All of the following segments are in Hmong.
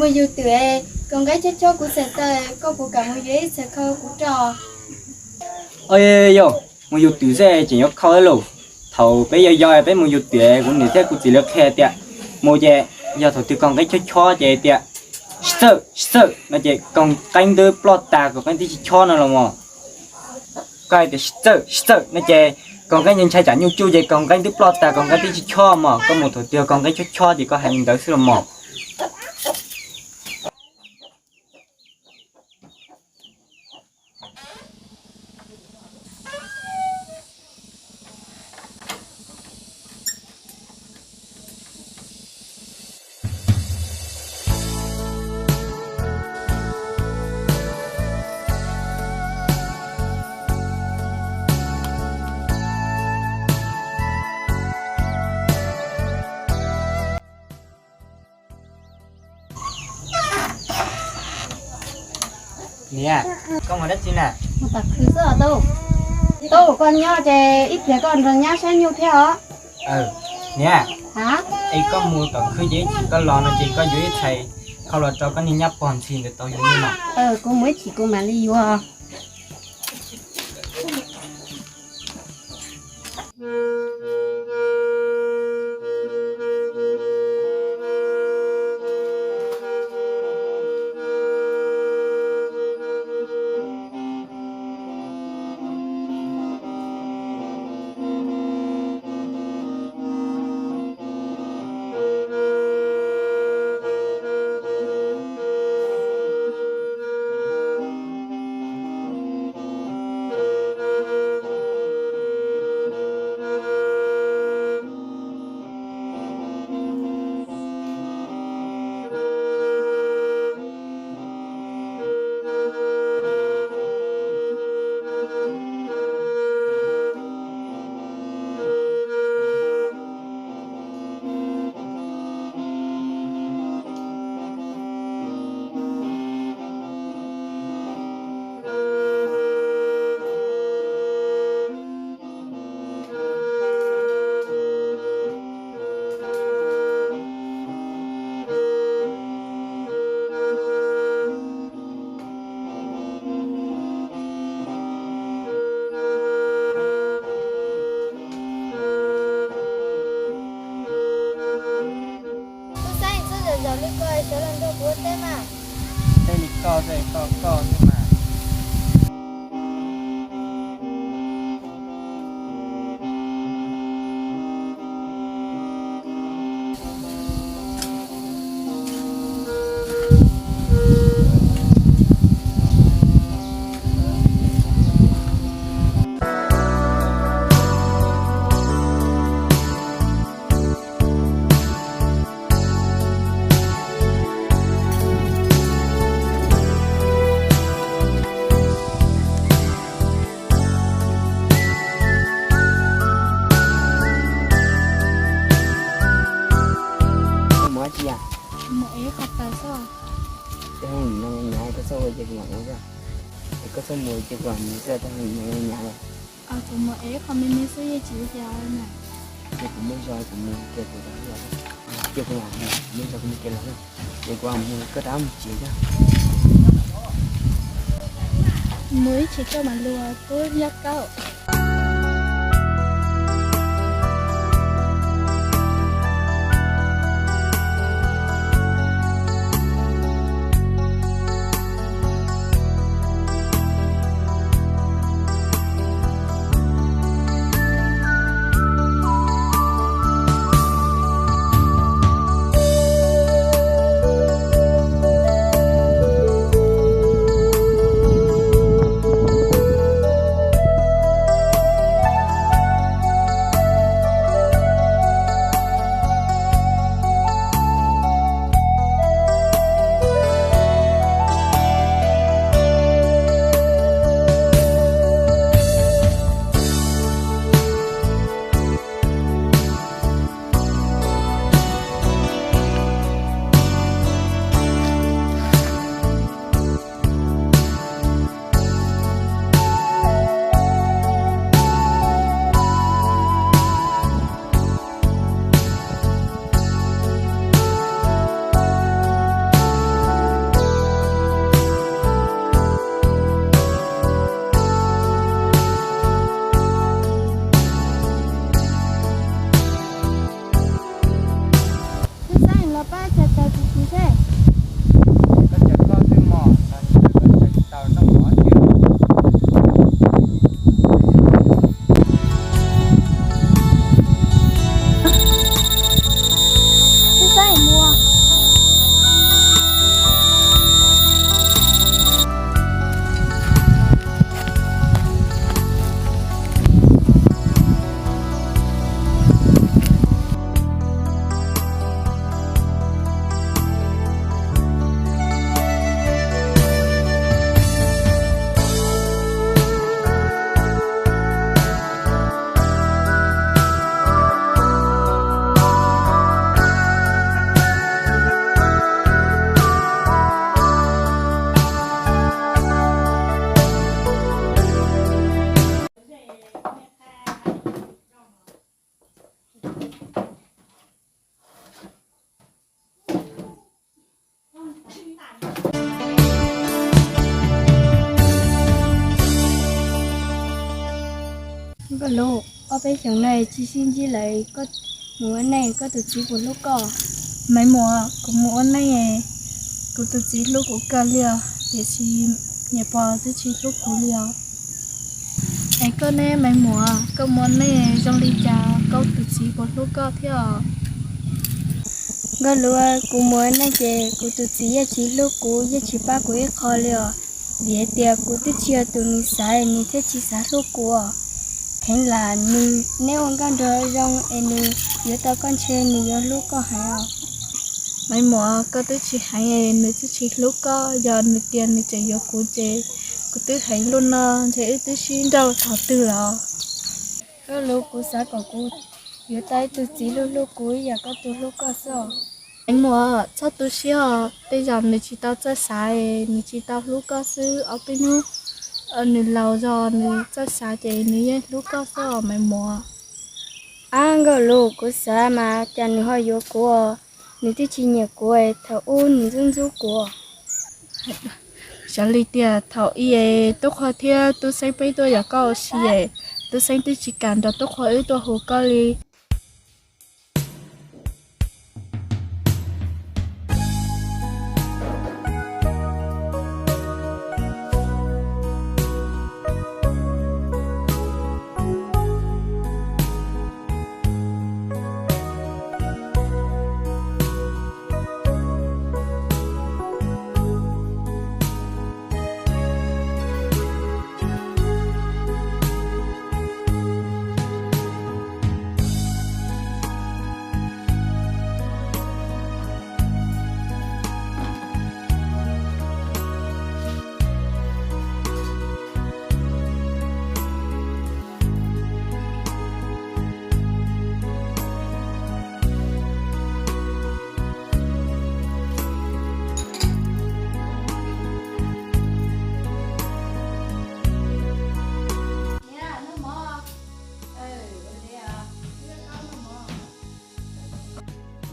Mus yug twm, kaus nqaij chob chob kuv txhais taw, koj puas kam mus yuav ib txhais khau kuv rau? Yog, mus yug twm xwb tseem yuav khau ib lus. Thaum peb yau yau peb mus yug twm, kuv niam thiab kuv txiv lawv qhia tias mus ces yog thaum twg kaus nqaij chob chob ces tias sib txawj sib txawj no ces kaus nqaij twb ploj tas, kaus nqaij twb tsis chob no los mos. Koj hais tias sib txawj sib txawj no ces kaus nqaij ntshai tsam nyuj tsuj ces kaus nqaij twb ploj tas, kaus nqaij twb tsis chob mos. Koj mus thaum twg kaus nqaij chob chob ces koj hais li ntawd xwb los mos. Niam, koj mus dab tsi na? Mus tom khw xwb os tub. Tub, koj nyob ces ib pliag koj nrog nyab saib nyuj thiab os. Niam, es koj mus tom khw ces ib chim koj los no ces koj yuav ib txhais khau los rau koj niag nyab pog ntxhi ntawd tau yuav nyuj no. Kuv mus ib chim kuv mam li yuav. Tub Xeeb, txhob zam zam li ko, sawv los nrog kuv ua teb mas. Tej li koj, koj, koj xwb mas. Mus dab tsi? Mus ev qhov taws xwb. Tej hooj nim no nyav nyav koj txhob ua ces kuv mam ua xwb. Es koj txhob mus ces kuv mam mus xwb, tej hooj nim no nyav nyav lawm. Kuv mus ev qhov me me xwb yeej tsis ua cas na. Ces kuv muaj zog kuv mus kiag kuv, ces kuv mam mus, kuv muaj zog kuv mus kiag los na. Ces kuv mam mus, koj rov mus tsev thiab. Mus ib chim koj mam lug tub Yaj Kaub. Nkauj Lus, ob peb xyoos no tsis sib ntsib lawm, koj mus ua neej koj tus txiv puas hlub koj? Maiv Muas, kuv mus ua neej, kuv tus txiv hlub kuv kawg li os, tiam sis niam pog twb tsis hlub kuv li os. Es koj ne Maiv Muas, koj mus ua neej zoo li cas, koj tus txiv puas hlub koj thiab? Nkauj Lus, kuv mus ua neej ces kuv tus txiv yeej tsis hlub kuv, yeej tsis pab kuv ib qho li os, vim hais tias kuv twb tsis yog tus nws xav, nws thiaj tsis xav hlub kuv. Heev lam nws, neb ua nkauj nraug zoo es nws yuav tau koj ntshe nws yuav hlub koj heev os. Maiv Muas, koj twb tsis heev es nws twb tsis hlub koj, yog nws tias nws tseem yuav kuv ces kuv twb heev luaj no ntshe wb twb sib nrauj thaum twg los. Nkauj Lus, kuv xav kom kuv yuav tau ib tug txiv hlub hlub kuv ib yam koj tus hlub koj xwb os. Maiv Muas, txhob tu siab os, tej zaum nws tsis tau txawj xav, nws tsis tau hlub koj xwb, ob peb hnub nws laus zog nws txawj xav ces nws yeej hlub koj xwb os Maiv Muas. Ab Nkauj Lus, kuv xav mas cas nws ho yuav kuv, nws twb tsis nyiam kuv, thaum ub nws ntxub ntxub kuv. Xyov li tiag, thaum i Tub Qhua thiab Tub Xeeb peb tuaj yos koj ua si, Tub Xeeb twb tsis kam nrog Tub Qhua wb tuaj hu koj li.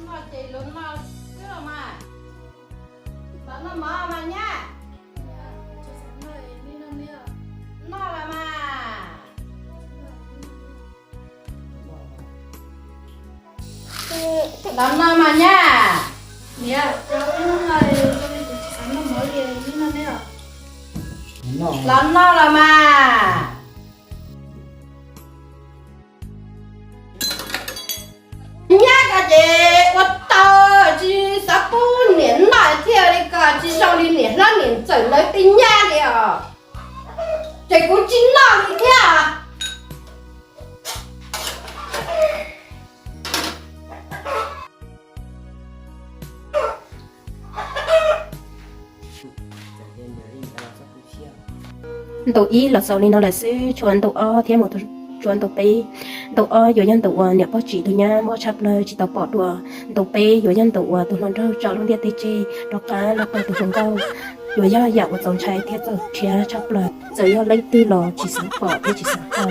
Noj ces los noj xwb los mas. Los noj mov mas nyab. Noj los mas. Los noj mas nyab. Los noj los mas. Nyab ko ces ua tau tsis xav pub niam noj thiaj li ko, tsis zoo li niam hlob niam ntxawm lawv tej nyab li os. Ces kuv tsis noj li thiab. Ntu ib los xaus li no lawm xwb, tshuav ntu ob thiab mus, tshuav ntu peb. Ntu ob yuav yog ntu uas niam Paj Tsim tus nyab mob tshaj plaws tsis tau pom dua. Ntu peb yuav yog ntu uas tus hluas nraug tso lub ntiaj teb tseg rov qab los tau tus hluas nkauj. Yuav yog yam uas txaus ntshai thiab txaus rhiab tshaj plaws, txawm yog leej twg los tsis xav pom thiab tsis xav tau.